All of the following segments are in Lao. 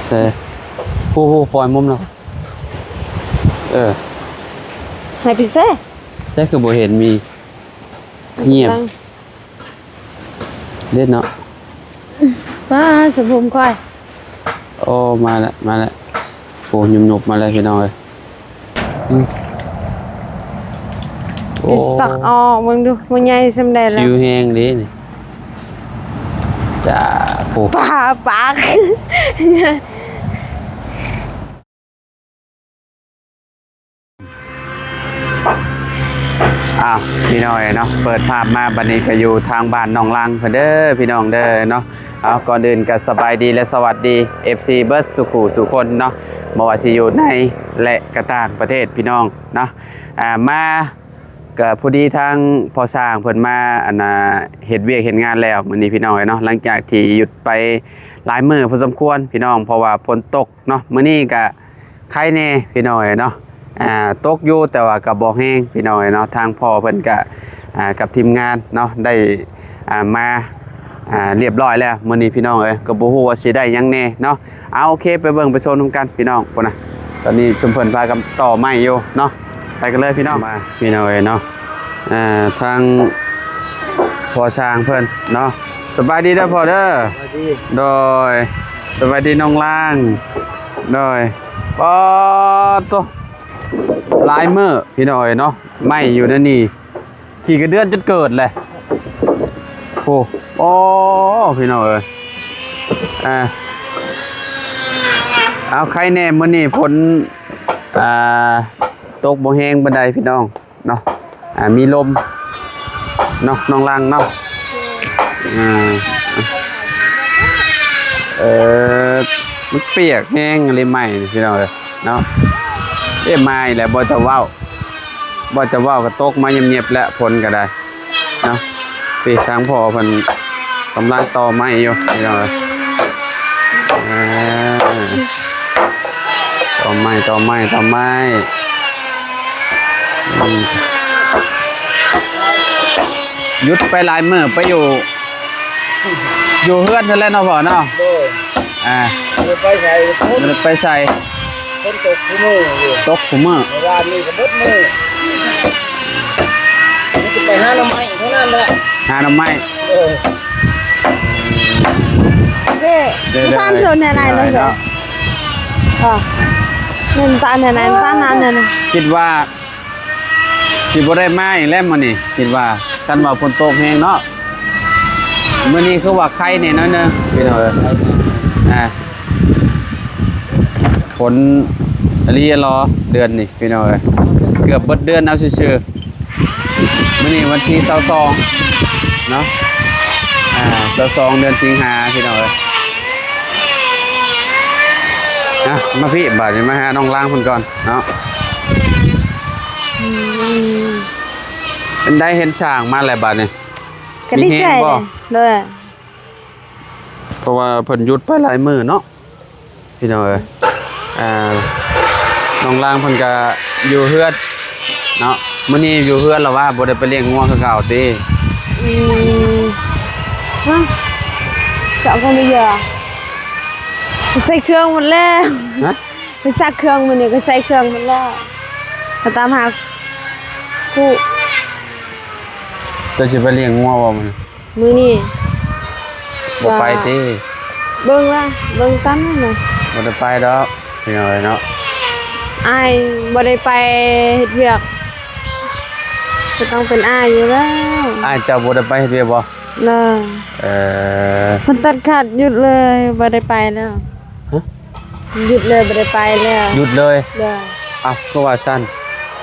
ໃສ່ ຜູ້ ຜູ້ປ່ອຍມຸມແລ້ວ ເອີ ໃຫ້ໄປໃສ່ ໃສ່ຄືບໍ່ເຫັນມີ ງຽບ ເດັດເນາະ ປ້າ ສະຜົມຂ້ອຍ ໂອ້ ມາແລ້ວ ມາແລ້ວ ໂອ້ ຫຍຸບໆ ມາແລ້ວ ພີ່ນ້ອງເອີຍ ອືມ ໂອ້ ສັກອອກເບິ່ງດູ ມັນໃຫຍ່ສ່ຳໃດແລ້ວ ຜິວແຮງເດ້ນີ້ ຈ້າ ໂອ້ ປາປາກ. ອ້າວ ພີ່ນ້ອງເອີຍເນາະ ເປີດພາບມາບັດນີ້ກໍຢູ່ທາງບ້ານໜອງລາງເພິ່ນເດີ ພີ່ນ້ອງເດີເນາະ. ເອົາ ກ່ອນອື່ນກໍສະບາຍດີ ແລະ ສະຫວັດດີ ເອັຟຊີ ເບິດສູ່ຜູ້ສູ່ຄົນເນາະ ບໍ່ວ່າຊິຢູ່ໃນ ແລະ ກໍຕ່າງປະເທດ ພີ່ນ້ອງເນາະ. ອ່າ ມາ ກໍພໍດີທາງພໍ່ຊ່າງເພິ່ນມາ ອັນນ່າ ເຮັດວຽກເຮັດງານແລ້ວມື້ນີ້ ພີ່ນ້ອງເອີຍເນາະ. ຫຼັງຈາກທີ່ຢຸດໄປຫຼາຍມື້ພໍສົມຄວນ ພີ່ນ້ອງ ເພາະວ່າຝົນຕົກ ເນາະ ມື້ນີ້ກະໄຄແດ່ພີ່ນ້ອງເອີຍເນາະ ອ່າ ຕົກຢູ່ແຕ່ວ່າກະບໍ່ແຮງພີ່ນ້ອງເອີຍເນາະ. ທາງພໍ່ເພິ່ນກະ ອ່າ ກັບທີມງານເນາະ ໄດ້ ອ່າ ມາ ອ່າ ລຽບຮ້ອຍແລ້ວມື້ນີ້ພີ່ນ້ອງເອີຍ ກໍບໍ່ຮູ້ວ່າຊິໄດ້ຫຍັງແດ່ເນາະ. ເອົາ ໂອເຄ ໄປເບິ່ງໄປຊົມນຳກັນພີ່ນ້ອງ ພຸ້ນນະ ຕອນນີ້ຊຸມເພິ່ນພາກັນຕໍ່ໄມ້ຢູ່ເນາະ. ໄປກັນເລີຍພີ່ນ້ອງ ມາພີ່ນ້ອງເອີຍເນາະ. ອ່າ ທາງພໍ່ຊ່າງເພິ່ນເນາະ ສະບາຍດີເດີພໍ່ເດີ. ສະບາຍດີ ໂດຍ ສະບາຍດີນ້ອງລາງ ໂດຍ. ປາດໂທ້ ຫຼາຍມື້ພີ່ນ້ອງເອີຍເນາະ ໄມ້ຢູ່ໃນນີ້ ຂີ້ກະເດືອນຈົນເກີດແຫຼະ ໂອ້ ໂອ້ ພີ່ນ້ອງເອີຍ. ອ່າ ເອົາ ໄຄແດ່ມື້ນີ້ຝົນ ອ່າ ຕົກບໍ່ແຮງປານໃດພີ່ນ້ອງເນາະ ອ່າ ມີລົມເນາະ ນ້ອງລາງເນາະ. ອ່າ ເອີ ມັນປຽກແຮງອີ່ຫຼີໄມ້ນີ້ພີ່ນ້ອງເອີຍເນາະ. ເອີ ມາອີກແລ້ວ ບໍ່ຈະເວົ້າ ບໍ່ຈະເວົ້າກໍຕົກມາຫຍັບໆ ແລ້ວ ຝົນກໍໄດ້ ເນາະ. ນີ້ທາງພໍ່ເພິ່ນກຳລັງຕໍ່ໄມ້ຢູ່ພີ່ນ້ອງເອີຍ ອ່າ ຕໍ່ໄມ້ ຕໍ່ໄມ້ ຕໍ່ໄມ້ ອືມ ຢຸດໄປຫຼາຍມື້ ໄປຢູ່ ຢູ່ເຮືອນເທົ່ານັ້ນແຫຼະເນາະພໍ່ເນາະ. ໂດຍ ອ່າ ບໍ່ໄດ້ໄປໃສ ບໍ່ໄດ້ໄປໃສ ຝົນຕົກຄູ່ມື້ຢູ່ ຕົກຄູ່ມື້ ເມື່ອວານນີ້ກໍເບິດມື້ ມີແຕ່ໄປຫາໜໍ່ໄມ້ເທົ່ານັ້ນແຫຼະ ຫາໜໍ່ໄມ້. ໂດຍ ເດ້ ເດ້ ເດ້ ທ່ານໂທແນວໃດເນາະ ເນາະ ເອີ ເງິນຕາແນວໃດ ຕານັ້ນແນວນັ້ນ ຄິດວ່າ ຊິບໍ່ໄດ້ມາອີກແລ້ວມື້ນີ້ ຄິດວ່າ ຄັນວ່າຝົນຕົກແຮງເນາະ. ມື້ນີ້ຄືວ່າໄຄແດ່ໜ້ອຍໜຶ່ງພີ່ນ້ອງເອີຍ ອ່າ ຝົນອີ່ຫຼີຫຼໍ ເດືອນນີ້ພີ່ນ້ອງເອີຍ ເກືອບເບິດເດືອນເອົາຊື່ໆ. ມື້ນີ້ວັນທີຊາວສອງເນາະ ອ່າ ຊາວສອງ ເດືອນສິງຫາພີ່ນ້ອງເອີຍ. ອ່ະ ມາພີ້ ບາດນີ້ມາຫານ້ອງລາງເພິ່ນກ່ອນເນາະ. ອືມ ເປັນໃດ ເຫັນຊ່າງມາແລ້ວບາດນີ້ ກໍດີໃຈເດ້ ໂດຍ ເພາະວ່າເພິ່ນຢຸດໄປຫຼາຍມື້ເນາະ ພີ່ນ້ອງເອີຍ. ອ່າ ນ້ອງລາງເພິ່ນກະຢູ່ເຮືອນເນາະ ມື້ນີ້ຢູ່ເຮືອນລະວ່າ ບໍ່ໄດ້ໄປລ້ຽງງົວຄືເກົ່າຕິ? ອືມ ເຈົ້າກໍມີເຍອະ ໃສ່ເຄື່ອງໝົດແລ້ວ ຮະ? ໄປຊັກເຄື່ອງມື້ນີ້ກໍໃສ່ເຄື່ອງໝົດແລ້ວ ກໍຕາມຫາຄູ່. ເຈົ້າຊິໄປລ້ຽງງົວບໍ່ມື້ນີ້? ມື້ນີ້ ບໍ່ໄປຕິ? ເບິ່ງລະ ເບິ່ງກັນນະ ບໍ່ໄດ້ໄປດອກ ພີ່ນ້ອງເອີຍເນາະ. ອ້າຍບໍ່ໄດ້ໄປເຮັດວຽກ ກໍຕ້ອງເປັນອ້າຍຢູ່ແລ້ວ. ອ້າຍເຈົ້າບໍ່ໄດ້ໄປເຮັດວຽກບໍ່? ເລີຍ ເອີ ມັນຕັດຂາດ ຢຸດເລີຍ ບໍ່ໄດ້ໄປແລ້ວ. ຮະ? ຢຸດເລີຍ ບໍ່ໄດ້ໄປແລ້ວ. ຢຸດເລີຍ? ໂດຍ. ອ້າວ ຄືວ່າຊັ້ນ?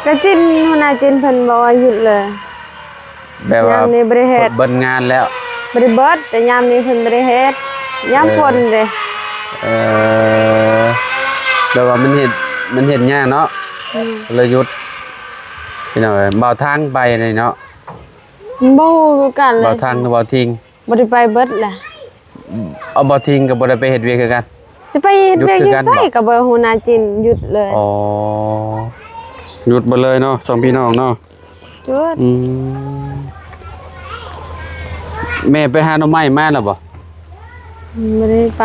ກະຈິນ ຫົວໜ້າຈິນເພິ່ນບອກວ່າຢຸດເລີຍ ແບບວ່າຍາມນີ້ບໍ່ໄດ້ເຮັດ ເບິດງານແລ້ວ ບໍ່ໄດ້ເບິດ ແຕ່ຍາມນີ້ເພິ່ນບໍ່ໄດ້ເຮັດ ຍາມ ເອີ ຝົນເດ້. ເອີ ແບບວ່າມັນເຮັດ ມັນເຮັດຍາກເນາະ ອືມ ເລີຍຢຸດ ພີ່ນ້ອງເອີຍ. ບ່າວທາງໄປນີ້ເນາະ ບໍ່ຮູ້ຄືກັນເລີຍ ບ່າວທາງ ບ່າວທິງ ບໍ່ໄດ້ໄປເບິດແຫຼະ. ເອົາ ບ່າວທິງກໍບໍ່ໄດ້ໄປເຮັດວຽກຄືກັນ? ຈະໄປເຮັດວຽກຢູ່ໃສກໍບໍ່ຮູ້ ໜ້າຈິນຢຸດເລີຍ. ອໍ ຢຸດໝົດເລີຍເນາະ ສອງພີ່ນ້ອງເນາະ. ຢຸດ. ອືມ ແມ່ໄປຫາໜໍ່ໄມ້ມາແລ້ວບໍ່? ບໍ່ໄດ້ໄປ.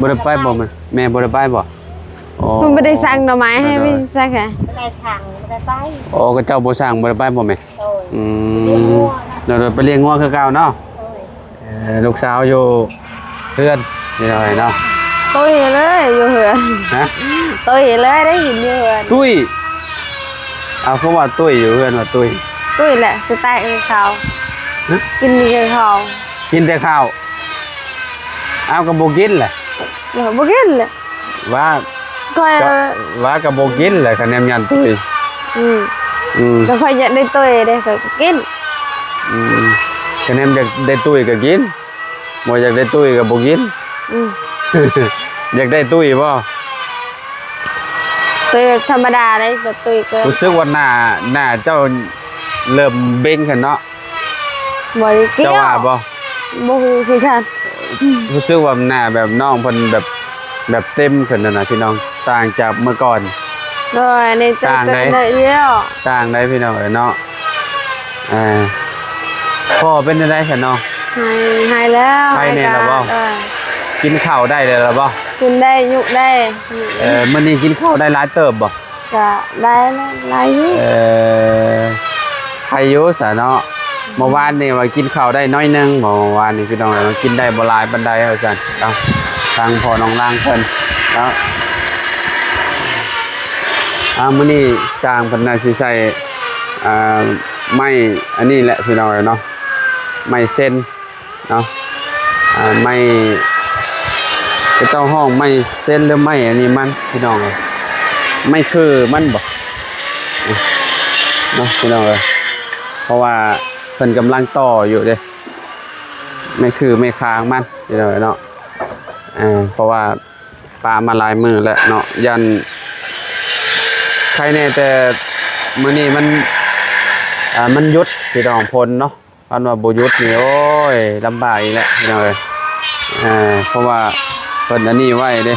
ບໍ່ໄດ້ໄປບໍ່ແມ່? ແມ່ບໍ່ໄດ້ໄປບໍ່? ອໍ ເພິ່ນບໍ່ໄດ້ສັ່ງໜໍ່ໄມ້ໃຫ້ ໂດຍ ໄປຊັ້ນກະ ບໍ່ໄດ້ສັ່ງ ບໍ່ໄດ້ໄປ. ອໍ ເຂົາເຈົ້າບໍ່ສັ່ງ ບໍ່ໄດ້ໄປບໍ່ແມ່? ໂດຍ ອືມ ບໍ່ໄດ້ງົວ ໂດຍໆ ໄປລ້ຽງງົວຄືເກົ່າເນາະ. ໂດຍ ເອີ ລູກສາວຢູ່ເຮືອນ ພີ່ນ້ອງເອີຍເນາະ. ຕຸ້ຍເລີຍຢູ່ເຮືອນ. ຮະ? ຕຸ້ຍເລີຍ ໄດ້ຍິນຢູ່ເຮືອນ. ຕຸ້ຍ? ເອົາ ຄືວ່າຕຸ້ຍ ຢູ່ເຮືອນວ່າຕຸ້ຍ? ຕຸ້ຍແຫຼະ ສະແຕັກໃນເຂົ້າ. ຮະ? ກິນແຕ່ເຂົ້າ ກິນແຕ່ເຂົ້າ. ເອົາ ກໍບໍ່ກິນແຫຼະ. ເອີ ບໍ່ກິນແຫຼະ. ວ່າ ຂ້ອຍ ກໍວ່າກໍບໍ່ກິນແຫຼະ ຄະແນນຢ້ານຕຸ້ຍ. ອືມ ອືມ ກໍຂ້ອຍຢາກໄດ້ຕຸ້ຍເດ້ ຂ້ອຍກໍກິນ. ອືມ ຄະແນນຢາກໄດ້ຕຸ້ຍກໍກິນ ບໍ່ຢາກໄດ້ຕຸ້ຍກໍບໍ່ກິນ. ອືມ ຢາກໄດ້ຕຸ້ຍບໍ່? ຕຸ້ຍແບບທຳມະດາເດ້ ແບບຕຸ້ຍກໍ ຮູ້ສຶກວ່າໜ້າ ໜ້າເຈົ້າເລີ່ມເບັງຂຶ້ນເນາະ. ບໍ່ໄດ້ກ່ຽວ ເຈົ້າວ່າບໍ່? ບໍ່ຮູ້ຄືກັນ. ຮູ້ສຶກວ່າໜ້າແບບນ້ອງເພິ່ນແບບ ແບບເຕັມຂຶ້ນຫັ້ນນະພີ່ນ້ອງ ຕ່າງຈາກເມື່ອກ່ອນ. ໂດຍ ອັນນີ້ຕ່າງໃດ໋ ຕ່າງໃດ໋ພີ່ນ້ອງເອີຍເນາະ. ເອີ ພໍ່ເປັນຈັ່ງໃດຊັ້ນນ້ອງ? ຫາຍ ຫາຍແລ້ວ ໄຄແນ່ແລ້ວບໍ່? ຫາຍກະ ເອີ ກິນເຂົ້າໄດ້ແລ້ວບໍ່? ກິນໄດ້ ຍຸກໄດ້. ເອີ ມື້ນີ້ກິນເຂົ້າໄດ້ຫຼາຍເຕີບບໍ່? ກະໄດ້ຫຼາຍຢູ່. ເອີ ໄຄຢູ່ຊະເນາະ. ເມື່ອວານນີ້ວ່າກິນເຂົ້າໄດ້ໜ້ອຍໜຶ່ງ ເມື່ອວານນີ້ພີ່ນ້ອງເອີຍ ກິນໄດ້ບໍ່ຫຼາຍປານໃດວ່າຊັ້ນເນາະ ທາງພໍ່ນ້ອງລາງເພິ່ນເນາະ. ອ່າ ມື້ນີ້ຊ່າງເພິ່ນໜ້າຊິໃສ່ ອ່າ ໄມ້ອັນນີ້ແຫຼະພີ່ນ້ອງເອີຍເນາະ ໄມ້ເຊັນ ເນາະ. ອ່າ ໄມ້ ເຂົາເຈົ້າຮ້ອງໄມ້ເຊັນ ຫຼື ໄມ້ອັນນີ້ມັນພີ່ນ້ອງເອີຍ ໄມ້ຄືມັນບໍ ເນາະພີ່ນ້ອງເອີຍ. ເພາະວ່າເພິ່ນກຳລັງຕໍ່ຢູ່ເດ້ ໄມ້ຄືໄມ້ຄາງມັນພີ່ນ້ອງເອີຍເນາະ. ເອີ ເພາະວ່າປະມາຫຼາຍມື້ແລ້ວເນາະ ຢ້ານ ໄຄແນ່ແຕ່ມື້ນີ້ມັນ ອ່າ ມັນຢຸດພີ່ນ້ອງ ຝົນເນາະ. ຄັນວ່າບໍ່ຢຸດນີ້ ໂອ້ຍ ລຳບາກອີກແຫຼະພີ່ນ້ອງເອີຍ. ເອີ ເພາະວ່າເພິ່ນອັນນີ້ໄວ້ເດ້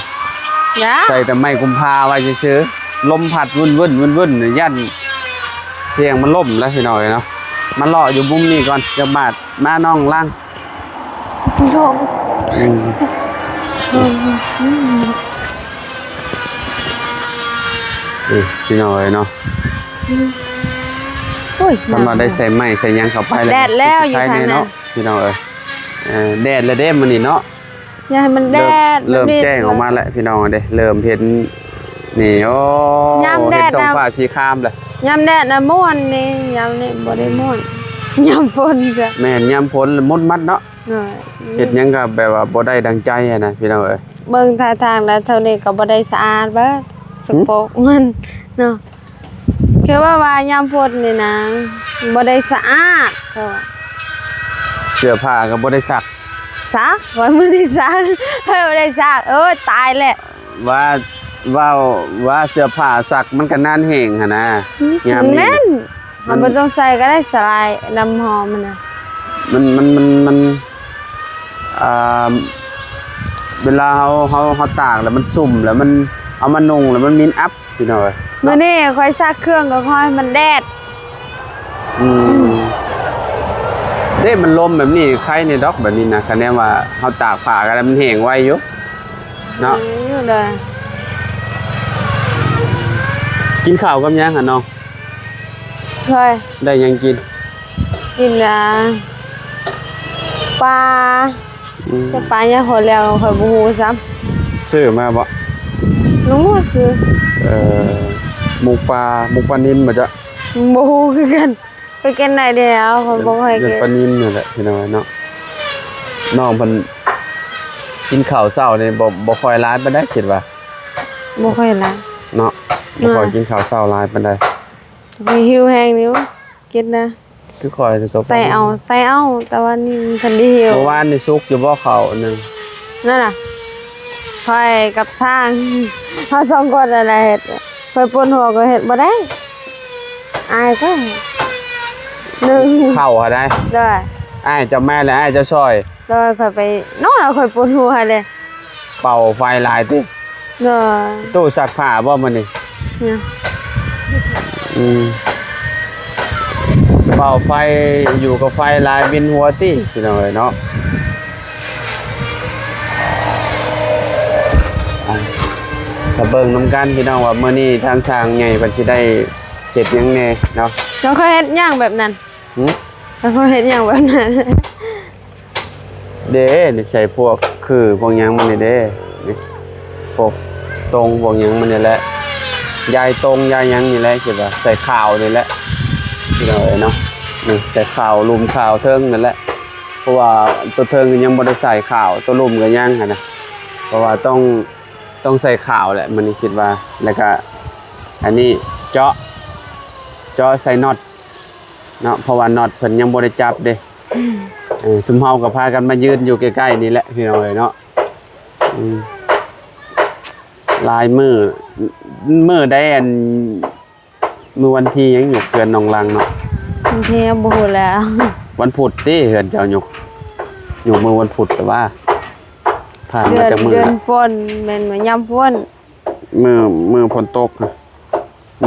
ໃສ່ແຕ່ໄມ້ກຸມພາໄວ້ຊື່ໆ ລົມພັດວຶ້ນໆ ວຶ້ນໆ ຢ້ານສຽງມັນລົ້ມແຫຼະພີ່ນ້ອງເອີຍເນາະ. ມາເລາະຢູ່ມຸມນີ້ກ່ອນຈັກບາດ ມານ້ອງລາງ. ອືມ ນີ້ພີ່ນ້ອງເອີຍເນາະ. ໂອ້ຍ ຄັນວ່າໄດ້ໃສ່ໄມ້ໃສ່ຫຍັງເຂົ້າໄປແລ້ວ ແດດແລ້ວຢູ່ທາງນັ້ນ ພີ່ນ້ອງເອີຍ. ເອີ ແດດແລ້ວເດ້ມື້ນີ້ເນາະ ຢ່າໃຫ້ມັນແດດ ເລີ່ມ ເລີ່ມແຈ້ງອອກມາແລ້ວພີ່ນ້ອງເດ້ ເລີ່ມເຫັນນີ້. ໂອ້ ຍາມແດດ ເຫັນທ້ອງຟ້າສີຄາມແລ້ວ. ຍາມແດດນະມ່ວນນີ້ ຍາມນີ້ບໍ່ໄດ້ມ່ວນ ຍາມຝົນກະ ແມ່ນ ຍາມຝົນລະມົດມັດເນາະ. ໂດຍ ເຮັດຫຍັງກໍແບບວ່າບໍ່ໄດ້ດັ່ງໃຈຫັ້ນນະພີ່ນ້ອງເອີຍ. ເບິ່ງທ່າທາງແລ້ວເທົ່ານີ້ກໍບໍ່ໄດ້ສະອາດເບີດ ສະໂປກມັນເນາະ. ຄືວ່າ ວ່າຍາມຝົນນີ້ນະ ບໍ່ໄດ້ສະອາດ ເຂົາວ່າ ເສື້ອຜ້າກໍບໍ່ໄດ້ຊັກ ຊັກ ວ່າມື້ນີ້ຊັກ ເອີ ບໍ່ໄດ້ຊັກ ໂອ້ຍ ຕາຍແລ້ວ. ວ່າ ເວົ້າວ່າເສື້ອຜ້າຊັກມັນກໍນານແຫ້ງຫັ້ນນະ. ຍາມນີ້ ແມ່ນ ມັນ ເຮົາບໍ່ຕ້ອງໃສ່ກໍໄດ້ ສະຫຼາຍນ້ຳຫອມຫັ້ນນະ. ມັນ ມັນ ມັນ ມັນ ອ່າ ເວລາເຮົາ ເຮົາ ເຮົາຕາກແລ້ວມັນຊຸ່ມ ແລ້ວມັນເອົາມານຸ່ງແລ້ວມັນມີອັບ ພີ່ນ້ອງເອີຍ. ມື້ນີ້ຂ້ອຍຊັກເຄື່ອງກໍຂໍໃຫ້ມັນແດດ. ອືມ ເດ້ ມັນລົມແບບນີ້ໄຄແນ່ດອກ ແບບນີ້ນະ. ຄະແນນວ່າເຮົາຕາກຜ້າກໍໄດ້ ມັນແຫ້ງໄວຢູ່ເນາະ. ແຫ້ງຢູ່ເດີ. ກິນເຂົ້າກັບຫຍັງຫະນ້ອງ? ເຄີຍ ໄດ້ຫຍັງກິນ? ກິນ ອ່າ ປາ. ອືມ ແຕ່ປາຫຍັງ ຂ້ອຍແລ້ວຂ້ອຍບໍ່ຮູ້ຊ້ຳ. ຊື້ມາບໍ່? ບໍ່ຮູ້ຊື້. ເອີ ໝົກປາ ໝົກປານິນບໍ່ຈະ? ບໍ່ຮູ້ຄືກັນ. ໄປກິນໄດ້ແລ້ວ ຂ້ອຍບໍ່ຄ່ອຍກິນ. ປານິນນັ້ນແຫຼະ ພີ່ນ້ອງເນາະ. ນ້ອງເພິ່ນກິນເຂົ້າເຊົ້ານີ້ບໍ່ ບໍ່ຄ່ອຍຫຼາຍປານໃດ ຄິດວ່າ. ບໍ່ຄ່ອຍຫຼາຍເນາະ. ບໍ່ຄ່ອຍກິນເຂົ້າເຊົ້າຫຼາຍປານໃດ. ຂ້ອຍຫິວແຮງຢູ່ ກິນນະ. ຄືຂ້ອຍກໍໃສ່ເອົາ ໃສ່ເອົາ ແຕ່ວ່ານີ້ມັນທັນໄດ້ຫິວ. ເມື່ອວານນີ້ສຸກຢູ່ບໍ່ເຂົ້າໜຶ່ງ? ນັ້ນນະ ຂ້ອຍກັບທາງ ເຮົາສອງຄົນນັ້ນນະເຮັດ. ຂ້ອຍປົວຫົວກໍເຮັດບໍ່ໄດ້ ອາຍກໍໜຶ່ງ ເຂົ້າຫັ້ນໃດ. ໂດຍ ອ້າຍເຈົ້າມາແລ້ວ ອ້າຍເຈົ້າຊ່ອຍ. ໂດຍ ຂ້ອຍໄປ ນ້ອງ ຂ້ອຍປົວຫົວເລີຍ. ເປົ່າໄຟຫຼາຍຕິ? ໂດຍ. ຕູ້ຊັກຜ້າບໍ່ມື້ນີ້? ຍັງ. ອືມ ເປົ່າໄຟ ຢູ່ກັບໄຟຫຼາຍ ວິນຫົວຕິ ພີ່ນ້ອງເອີຍເນາະ. ອ່ະ ມາເບິ່ງນຳກັນພີ່ນ້ອງວ່າ ມື້ນີ້ທາງຊ່າງໃຫຍ່ເພິ່ນຊິໄດ້ເຮັດຫຍັງແດ່ເນາະ. ເຈົ້າເຄີຍເຮັດຫຍັງແບບນັ້ນ? ຫຶ? ເຈົ້າເຄີຍເຮັດຫຍັງແບບນັ້ນ? ເດ້ ນີ້ໃສ່ພວກຄືພວກຫຍັງມັນນີ້ເດ້ ນີ້ ພວກຕົງພວກຫຍັງມັນນີ້ແຫຼະ ຢາຍຕົງຢາຍຫຍັງນີ້ແຫຼະ ຄິດວ່າໃສ່ຄາວນີ້ແຫຼະ ພີ່ນ້ອງເອີຍເນາະ. ນີ້ໃສ່ຄາວ ລຸ່ມຄາວເທິງນັ້ນແຫຼະ ເພາະວ່າຕົວເທິງຍັງບໍ່ໄດ້ໃສ່ຄາວ ຕົວລຸ່ມກໍຍັງຫັ້ນນະ ເພາະວ່າຕ້ອງ ຕ້ອງໃສ່ຄາວແຫຼະ ມື້ນີ້ຄິດວ່າ. ແລ້ວກະອັນນີ້ເຈາະ ເຈາະໃສ່ນັອດເນາະ ເພາະວ່ານັອດເພິ່ນຍັງບໍ່ໄດ້ຈັບເດ້. ເອີ ຊຸມເຮົາກໍພາກັນມາຢືນຢູ່ໃກ້ໆນີ້ແຫຼະ ພີ່ນ້ອງເອີຍເນາະ. ອືມ ຫຼາຍມື້ ມື້ໃດ ອັນ ມື້ວັນທີຫຍັງຍົກເຮືອນນ້ອງລັງເນາະ? ວັນທີບໍ່ຮູ້ແລ້ວ. ວັນພຸດຕິເຮືອນເຈົ້າຍົກ? ຍົກມື້ວັນພຸດແຕ່ວ່າ ຜ່ານມາຈັກມື້? ເດືອນຝົນ ແມ່ນວ່າຍາມຝົນ ມື້ ມື້ຝົນຕົກ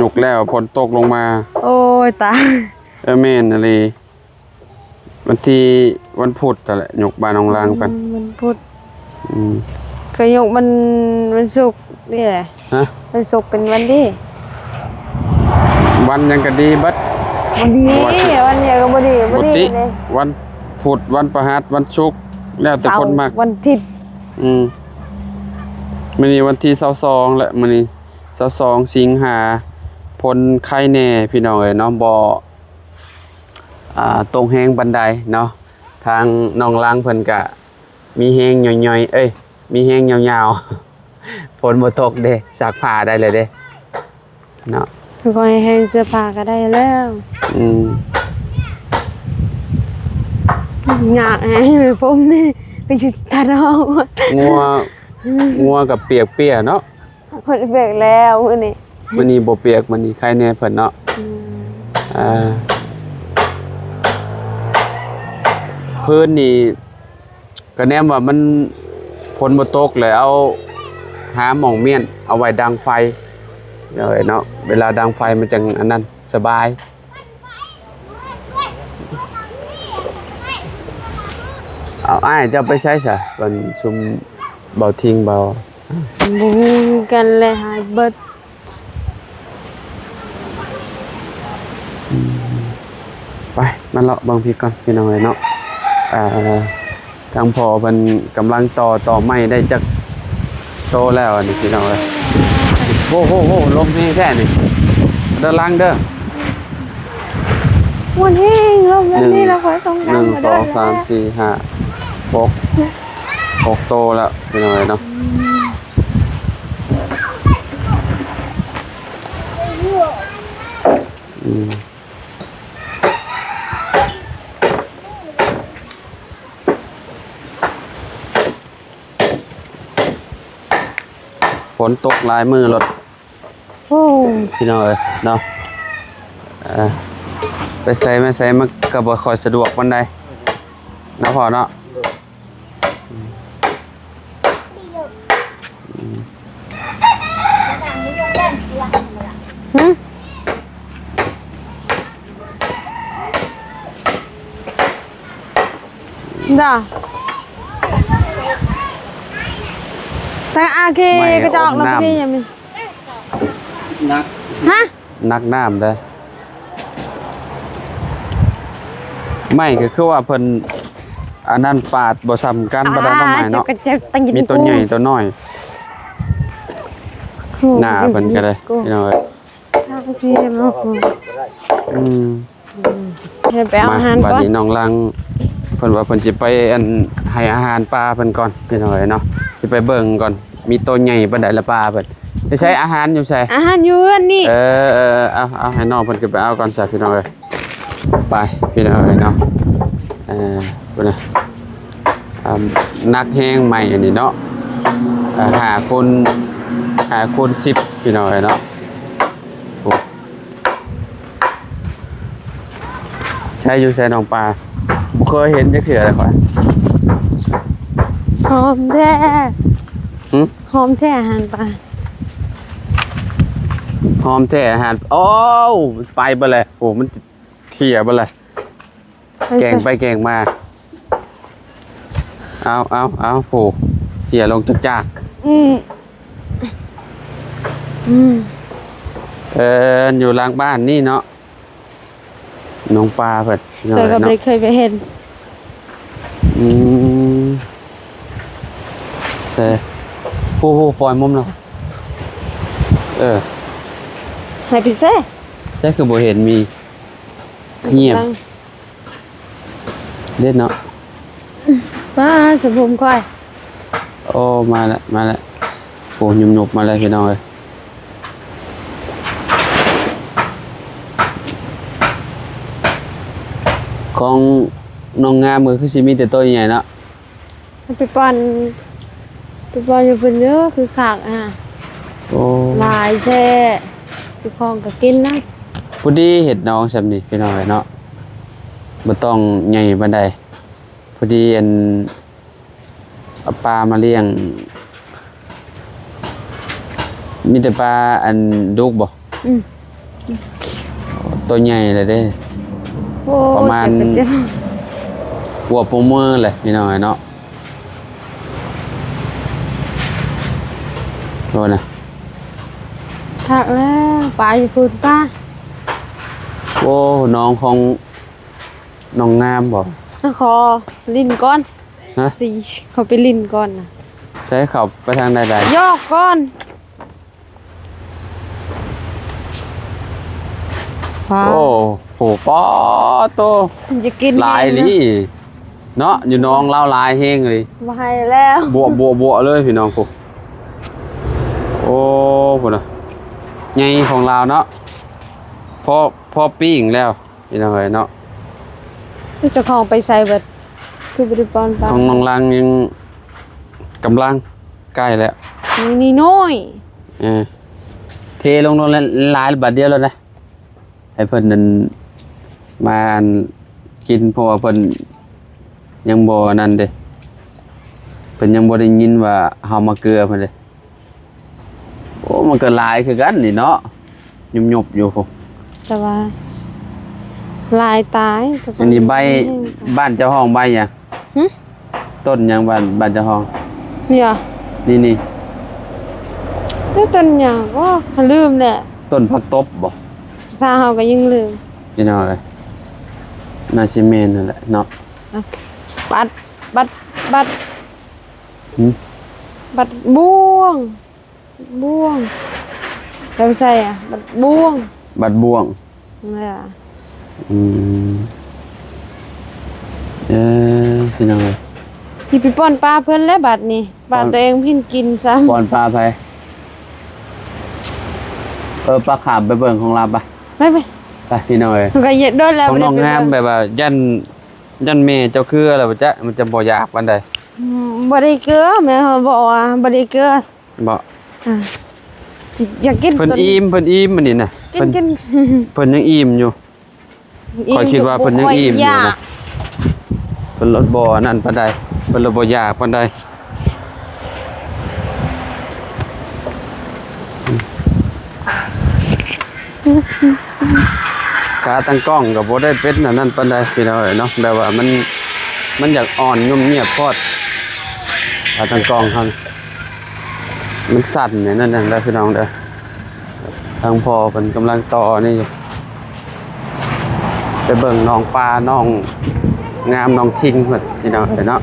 ຍົກແລ້ວຝົນຕົກລົງມາ. ໂອ້ຍ ຕາຍ. ເອີ ແມ່ນອີ່ຫຼີ. ວັນທີ ວັນພຸດຫັ້ນແຫຼະ ຍົກບ້ານນ້ອງລາງເພິ່ນ. ອືມ ວັນພຸດ. ອືມ ກໍຍົກວັນ ວັນສຸກນີ້ແຫຼະ. ຮະ? ວັນສຸກເປັນວັນດີ. ວັນຫຍັງກໍດີເບິດ. ບໍ່ດີ ວັນດຽວກໍບໍ່ດີ ບໍ່ດີເດ້. ວັນພຸດ ວັນພະຫັດ ວັນສຸກ ແລ້ວແຕ່ຄົນມັກ. ເສົາ ວັນທິດ. ອືມ ມື້ນີ້ວັນທີຊາວສອງແຫຼະ ມື້ນີ້ຊາວສອງສິງຫາ ຝົນໄຄແດ່ພີ່ນ້ອງເອີຍເນາະ ບໍ່ ອ່າ ຕົກແຮງປານໃດເນາະ. ທາງນ້ອງລາງເພິ່ນກະມີແຮງຍ່ອຍໆ ເອີຍ ມີແຮງຍາວໆ ຝົນບໍ່ຕົກເດ້ ຊັກຜ້າໄດ້ເລີຍເດ້ເນາະ. ຂ້ອຍແຮງເສື້ອຜ້າກໍໄດ້ແລ້ວ. ອືມ ຍາກແຮງ ຜົມນີ້ ກໍຊິຕັດອອກ. ງົວ ງົວກໍປຽກເປຍເນາະ. ເພິ່ນເບກແລ້ວມື້ນີ້ ມື້ນີ້ບໍ່ປຽກ ມື້ນີ້ໄຄແດ່ເພິ່ນເນາະ. ອືມ ອ່າ ພື້ນນີ້ກໍແນມວ່າມັນ ຝົນບໍ່ຕົກ ແລ້ວເອົາຫາໝ່ອງມ້ຽນເອົາໄວ້ດັງໄຟເນາະ. ເວລາດັງໄຟມັນຈັ່ງອັນນັ້ນສະບາຍ. ເອົາ ອ້າຍເຈົ້າໄປໃສຊະ? ອັນຊຸມເບົາທິງເບົາ ບໍ່ຮູ້ຄືກັນແຫຼະ ຫາຍເບິດ. ອືມ ໄປ ມາເລາະເບິ່ງພີ້ກ່ອນ ພີ່ນ້ອງເອີຍເນາະ. ອ່າ ທາງພໍ່ເພິ່ນກຳລັງຕໍ່ ຕໍ່ໄມ້ໄດ້ຈັກໂຕແລ້ວອັນນີ້ ພີ່ນ້ອງເອີຍ. ໂອ້ໂຫ ໂອ້ ລົມແຮງແທ້ນີ້ ເດີຫຼັງເດີ. ມ່ວນແຮງ ລົມແບບນີ້ລະຂ້ອຍຕ້ອງການ. ໜຶ່ງ ສອງ ສາມ ສີ່ ຫ້າ ຫົກ ຫົກໂຕແລ້ວ ພີ່ນ້ອງເອີຍເນາະ. ອືມ ຝົນຕົກຫຼາຍມື້ໂລດ. ໂອ້ ພີ່ນ້ອງເອີຍເນາະ ເອີ ໄປໃສມາໃສມັນກໍບໍ່ຄ່ອຍສະດວກປານໃດເນາະພໍ່ເນາະ. ຫຶ? ດາ ຕັ້ງອາເຄ ໄມ້ ກະຈອກ ອມ ແລ້ວ ນ້ຳ ກະເພຍາມີ ໜັກ ຮະ? ໜັກນ້ຳເດ້. ໄມ້ກໍຄືວ່າເພິ່ນອັນນັ້ນປາດບໍ່ສ່ຳກັນ ອ່າ ບໍ່ໄດ້ເນາະ ໄມ້ເນາະ ເຈົ້າກໍເຈັບ ມີຕົວໃຫຍ່ຕົວນ້ອຍ. ໂອ້ ໜ້າເພິ່ນກໍໄດ້ ໂອ້ ພີ່ນ້ອງເອີຍ. ອືມ ໃຫ້ໄປເອົາອາຫານກ່ອນ. ມາ ບັດນີ້ນ້ອງລັງເພິ່ນວ່າເພິ່ນຊິໄປ ອັນ ໃຫ້ອາຫານປາເພິ່ນກ່ອນ ພີ່ນ້ອງເອີຍເນາະ. ຊິໄປເບິ່ງກ່ອນ ມີໂຕໃຫຍ່ປານໃດລະປາເພິ່ນ. ໄປໃສ ອາຫານຢູ່ໃສ? ອາຫານຢູ່ເຮືອນນີ້. ເອີ ເອີ ເອີ ເອົາ ເອົາໃຫ້ນ້ອງເພິ່ນຂຶ້ນໄປເອົາກ່ອນຊະ ພີ່ນ້ອງເອີຍ. ໄປ ພີ່ນ້ອງເອີຍເນາະ ເອີ ພຸ້ນນະ ອ່າ ໜັກແຮງໄມ້ອັນນີ້ເນາະ ເອີ ຫ້າຄູນ ຫ້າຄູນສິບ ພີ່ນ້ອງເອີຍເນາະ. ໂອ້ ໃສຢູ່ໃສນ້ອງປາ? ບໍ່ເຄີຍເຫັນຈັກເທື່ອເລີຍຂ້ອຍ. ຫອມແທ້. ຫຶ? ຫອມແທ້ອາຫານປາ. ຫອມແທ້ອາຫານ ໂອ້ ໄປເບິດແລ້ວ. ໂອ້ ມັນເຄຍເບິດແລ້ວ. ແກງໄປແກງມາ ເອົາ ເອົາ ເອົາ ໂອ້ ເຄຍລົງຈັກຈາກ. ອືມ ອືມ ເອີ ຢູ່ຫຼັງບ້ານນີ້ເນາະ ໜອງປາເພິ່ນ ເອີ ກໍບໍ່ໄດ້ເຄີຍໄປເຫັນ. ອືມ ໃສ່ ຜູ້ ຜູ້ປ່ອຍມຸມແລ້ວ ເອີ ໃຫ້ໄປໃສ່ ໃສ່ຄືບໍ່ເຫັນມີ ງຽບ ເດັດເນາະ ປ້າ ສະຜົມຂ້ອຍ ໂອ້ ມາແລ້ວ ມາແລ້ວ ໂອ້ ຫຍຸບໆ ມາແລ້ວ ພີ່ນ້ອງເອີຍ ຂອງນ້ອງງາມກໍຄືຊິມີແຕ່ໂຕໃຫຍ່ເນາະ. ໄປປ້ອນ ໄປປ້ອນຢູ່ເພິ່ນເດີ ຄືຄັກອະ ໂອ້ ຫຼາຍແທ້ ເຈົ້າຂອງກໍກິນນຳ ພໍດີເຮັດໜອງຊ່ຳນີ້ ພີ່ນ້ອງເອີຍເນາະ ບໍ່ຕ້ອງໃຫຍ່ປານໃດ ພໍດີອັນ ເອົາປາມາລ້ຽງ ມີແຕ່ປາອັນດຸກບໍ່? ອືມ ໂຕໃຫຍ່ແລ້ວເດ້ ໂອ້ ປະມານ ເຈັບ ເຈັບ ຫົວໂປ້ງມືແຫຼະ ພີ່ນ້ອງເອີຍເນາະ ໂອ້ນະ ຄັກແລ້ວ ປາຢູ່ພຸ້ນ ປາ ໂອ້ ນ້ອງຂອງ ນ້ອງງາມບໍ່? ຂໍຫຼິ້ນກ່ອນ ຮະ? ຂໍໄປຫຼິ້ນກ່ອນນະ ໃສ່ເຂົ້າໄປທາງໃດໄດ້? ຢອກກ່ອນ ວ້າວ ໂອ້ໂຫ ປາໂຕ ຢາກກິນ ຫຼາຍອີ່ຫຼີເນາະ ຢູ່ໜອງລາວຫຼາຍແຮງເລີຍ ບໍ່ໃຫ້ແລ້ວ ບົວໆໆເລີຍ ພີ່ນ້ອງ ໂອ້ ພຸ້ນນະ ໃຫຍ່ຂອງລາວເນາະ ພໍ ພໍປີ້ງແລ້ວ ພີ່ນ້ອງເອີຍເນາະ ເຈົ້າຂອງໄປໃສເບິດ ຄືບໍ່ໄດ້ປ້ອນປາ ຂອງນ້ອງລັງຍັງກຳລັງໃກ້ແລ້ວ ນີ້ນ້ອຍ ເອີ ເທລົງໂລດຫຼາຍບາດດຽວໂລດນະ ໃຫ້ເພິ່ນນັ້ນມາອັນກິນ ເພາະວ່າເພິ່ນຍັງບໍ່ອັນນັ້ນເດ້ ເພິ່ນຍັງບໍ່ໄດ້ຍິນວ່າເຮົາມາເກືອເພິ່ນເດ້. ໂອ້ ມັນກໍຫຼາຍຄືກັນນີ້ເນາະ ຍຸບໆຢູ່ພຸ້ນ ແຕ່ວ່າຫຼາຍຕາຍ ແຕ່ວ່າ ອັນນີ້ໃບ ແຮງ ບ້ານເຈົ້າຮ້ອງໃບຫຍັງ? ຫຶ? ຕົ້ນຫຍັງບ້ານ ບ້ານເຈົ້າຮ້ອງ? ນີ້ຫວາ? ນີ້ໆ ແຕ່ຕົ້ນຫຍັງ? ໂອ້ ລືມແຫຼະ ຕົ້ນຜັກຕົບບໍ່? ພາສາເຮົາກໍຍັງລືມ ພີ່ນ້ອງເອີຍ ໜ້າຊິແມ່ນຫັ້ນແຫຼະເນາະ ບັດ ບັດ ບັດ ຫຶ? ບັດບ່ວງ ບ່ວງ ແລ້ວໃສ່ອະ ບັດບ່ວງ ບັດບ່ວງ ເອີ ອືມ ເອີ ພີ່ນ້ອງເອີຍ ຊິໄປປ້ອນປາເພິ່ນແລ້ວບັດນີ້ ປາ ປ້ອນ ຕົວເອງເພິ່ນກິນຊ້ຳ ປ້ອນປາໃຜ? ເອີ ປາ ຂ້າມໄປເບິ່ງຂອງລາວປະ ໄປ ໄປ ໄປ ພີ່ນ້ອງເອີຍ ມັນກໍເຮັດໂດນແລ້ວ ຂອງນ້ອງງາມ ບໍ່ໄດ້ໄປເບິ່ງ ແບບວ່າຢ້ານ ຢ້ານແມ່ເຈົ້າເຄືອແລ້ວບໍ່ຈັກ ມັນຈະບໍ່ຢາກປານໃດ ອືມ ບໍ່ໄດ້ເກືອ ແມ່ເຮົາບອກວ່າບໍ່ໄດ້ເກືອ ບໍ່ ອ່າ ຢາກກິນ ເພິ່ນອີ່ມ ເພິ່ນອີ່ມມື້ນີ້ນະ ກິນ ເພິ່ນ ກິນ ເພິ່ນຍັງອີ່ມຢູ່ ອີ່ມ ຂ້ອຍຄິດວ່າເພິ່ນຍັງອີ່ມຢູ່ນະ ບໍ່ຄ່ອຍຢາກ ເພິ່ນລົດບໍ່ອັນນັ້ນປານໃດ ເພິ່ນລົດບໍ່ຢາກປານໃດ ຂາຕັ້ງກ້ອງກໍບໍ່ໄດ້ເປັນອັນນັ້ນປານໃດ ພີ່ນ້ອງເອີຍເນາະ ແບບວ່າມັນ ມັນຢາກອ່ອນຫຍຸບຫຍຽບໂພດ ຂາຕັ້ງກ້ອງເຮົາ ມັນສັ່ນແນວນັ້ນແຫຼະ ພີ່ນ້ອງເດີ ທາງພໍ່ເພິ່ນກຳລັງຕໍ່ນີ້ຢູ່ ໄປເບິ່ງນ້ອງປາ ນ້ອງງາມ ນ້ອງທິງເພິ່ນ ພີ່ນ້ອງເອີຍເນາະ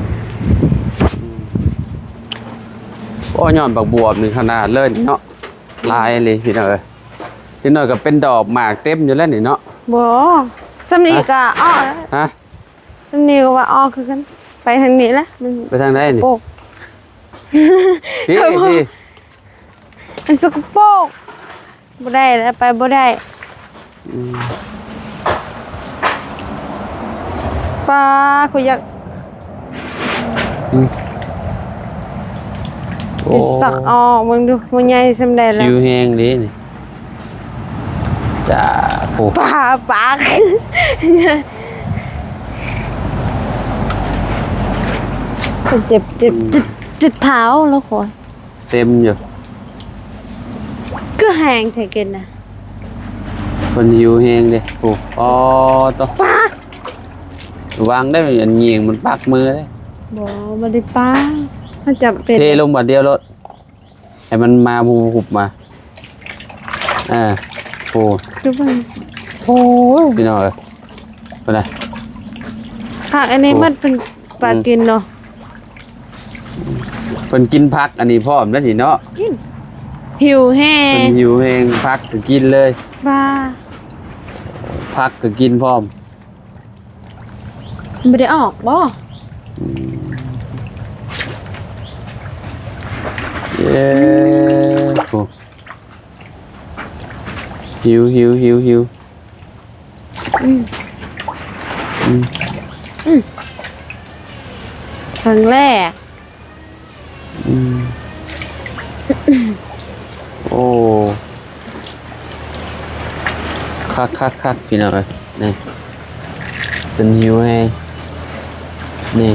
ໂອ້ ຍອດບັກບວບນີ້ຂະໜາດເລີຍເນາະ ຫຼາຍອີ່ຫຼີ ພີ່ນ້ອງເອີຍ ຈັກໜ້ອຍກໍເປັນດອກໝາກເຕັມຢູ່ແລ້ວນີ້ເນາະ ບໍ່ ສ່ຳນີ້ ຮະ? ກໍອອກແລ້ວ ຮະ? ສ່ຳນີ້ກໍວ່າອອກຄືກັນ ໄປທາງນີ້ລະ ມັນ ໄປທາງໃດນີ້? ສະກະປົກ ພີ່ ພີ່ ມັນສະກະປົກ ບໍ່ໄດ້ແລ້ວ ໄປບໍ່ໄດ້ ອືມ ປາ ຂ້ອຍຢາກ ອືມ ໂອ້ ໄປສັກອອກເບິ່ງດູ ມັນໃຫຍ່ສ່ຳໃດແລ້ວ ຜິວແຮງເດ້ນີ້ ຈ້າ ໂອ້ ປາປາກ ເຈັບ ເຈັບ ອືມ ເຈັບ ເຈັບເທົ້າແລ້ວຂ້ອຍ ເຕັມຢູ່ ຄືແຮງແທ້ກິນນະ ເພິ່ນຫິວແຮງເດ້ ໂອ້ ອໍ ຕະ ປາກ ລະວັງໄດ້ ອັນຍິງມັນປັກມືເດ້ ບໍ່ ບໍ່ໄດ້ປາກ ມັນຈຳເປັນ ເທລົງບາດດຽວໂລດ ໃຫ້ມັນມາຫຸບໆມາ ອ່າ ໂອ້ ຄືເບິ່ງ ໂອ້ຍ ພີ່ນ້ອງເອີຍ ເບິ່ງນະ ຜັກອັນນີ້ ໂອ້ ມັນເປັນປາ ອືມ ກິນເນາະ ເພິ່ນກິນຜັກອັນນີ້ພ້ອມແລ້ວນີ້ເນາະ ກິນ ຫິວແຮງ ເພິ່ນຫິວແຮງ ຜັກກໍກິນເລີຍ ວ່າ ຜັກກໍກິນພ້ອມ. ບໍ່ໄດ້ອອກບໍ່? ອືມ ເອີ ໂອ້ ຫິວ ຫິວ ຫິວ ຫິວ ອືມ ອືມ ອືມ ຄັ້ງແລກ. ອືມ ໂອ້ ຄັກໆໆ ພີ່ນ້ອງເອີຍ ນີ້ ເປັນຫິວແຮງ ນີ້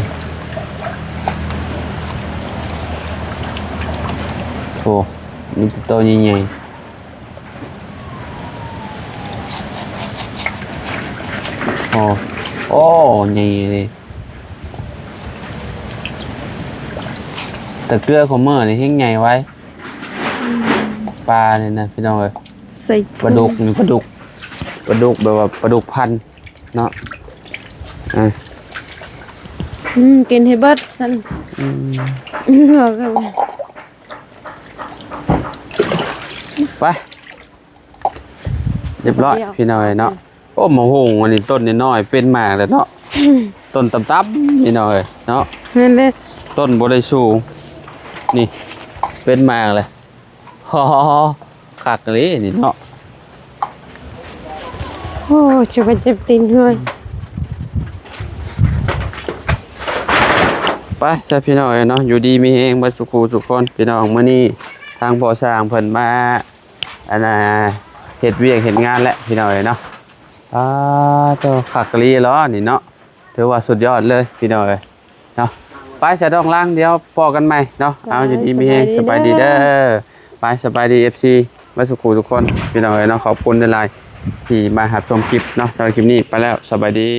ໂອ້ ມີແຕ່ໂຕໃຫຍ່ໆ ໂອ້ ໂອ້ ໃຫຍ່ເລີຍ. ແຕ່ເກືອຂອງເມີນີ້ແຮງໃຫຍ່ໄວ ອືມ ປານີ້ນະ ພີ່ນ້ອງເອີຍ ໃສ່ ປາດຸກນີ້ ປາດຸກ ປາດຸກແບບວ່າປາດຸກພັນເນາະ ອ່າ ອືມ ກິນໃຫ້ເບິດຊັ້ນ ອືມ ໄປ ຮຽບຮ້ອຍ ຮຽບຮ້ອຍ ພີ່ນ້ອງເອີຍເນາະ ໂອ້ ໝາກຫຸ່ງອັນນີ້ຕົ້ນນ້ອຍໆ ເປັນໝາກແລ້ວເນາະ ອືມ ຕົ້ນຕ່ຳໆ ພີ່ນ້ອງເອີຍເນາະ ແມ່ນເດ້ ຕົ້ນບໍ່ໄດ້ສູງ ນີ້ ເປັນໝາກແລ້ວ ຮໍ ຄັກອີ່ຫຼີນີ້ເນາະ ໂອ້ ຈະໄປເຈັບຕີນເຮືອນ ໄປຊະ ພີ່ນ້ອງເອີຍເນາະ ຢູ່ດີມີແຮງເບິດສູ່ຄູ່ສູ່ຄົນ ພີ່ນ້ອງ ມື້ນີ້ທາງພໍ່ຊ່າງເພິ່ນມາ ອັນນ່າ ເຮັດວຽກເຮັດງານແຫຼະ ພີ່ນ້ອງເອີຍເນາະ ປາໂຕ ຄັກອີ່ຫຼີເນາະ ນີ້ເນາະ ຖືວ່າສຸດຍອດເລີຍ ພີ່ນ້ອງເອີຍເນາະ ໄປຊະ ດອງລາງ ດຽວພໍ້ກັນໃໝ່ເນາະ ເອົາ ຢູ່ດີມີແຮງ ສະບາຍດີເດີ ສະບາຍດີເດີ ໄປ ສະບາຍດີ ເອັຟຊີ ເບິດສູ່ຄູ່ທຸກຄົນ ພີ່ນ້ອງເອີຍເນາະ ຂອບຄຸນຫຼາຍໆ ທີ່ມາຮັບຊົມຄລິບເນາະ ສຳລັບຄລິບນີ້ໄປແລ້ວ ສະບາຍດີ.